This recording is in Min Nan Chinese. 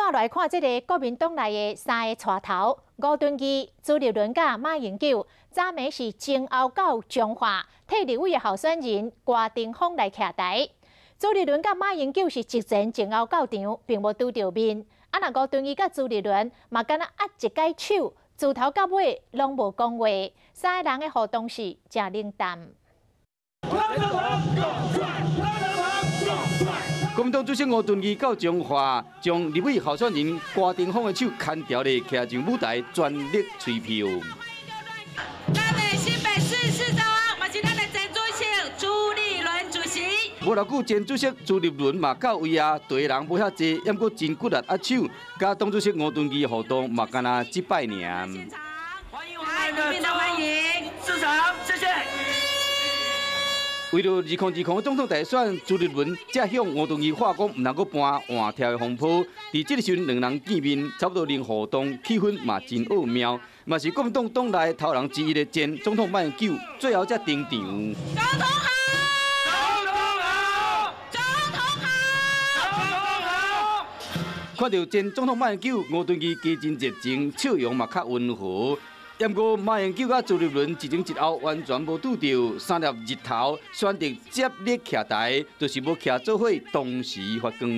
煞來看這个國民黨內的三个帶頭，吳敦義、朱立倫佮馬英九，昨暝是前後到彰化，替立委的候選人郭庭鋒來徛台。朱立倫佮馬英九是一前一後到場，並無拄著面。啊，若吳敦義佮朱立倫嘛，敢若握一擺手，自頭到尾攏無講話，三个人的互動是誠冷淡。國民黨主席吳敦義到彰化，將立委候選人郭庭鋒的手牽牢咧，徛上舞台，全力催票。咱的新北市市長，嘛是咱的前主席朱立倫主席。無偌久，前主席朱立倫嘛到位啊，隊人無遐濟，毋過真骨力握手，佮黨主席吳敦義互動嘛，敢若這擺爾。歡迎我們的歡迎市長，謝謝。為著2020總統大選，朱立倫才向吳敦義話講，毋通閣搬換跳的風波。佇這个時陣，兩人見面，差不多零互動，氣氛嘛真奧妙。嘛是國民黨黨內頭人之一的前總統馬英九，最後才登場。總統好！總統好！總統好！總統好！看著前總統馬英九，吳敦義加真熱情，笑容嘛較溫和。毋過馬英九佮朱立倫一前一後完全無拄著，三粒日頭選擇接力徛台，就是欲徛做伙同時發光。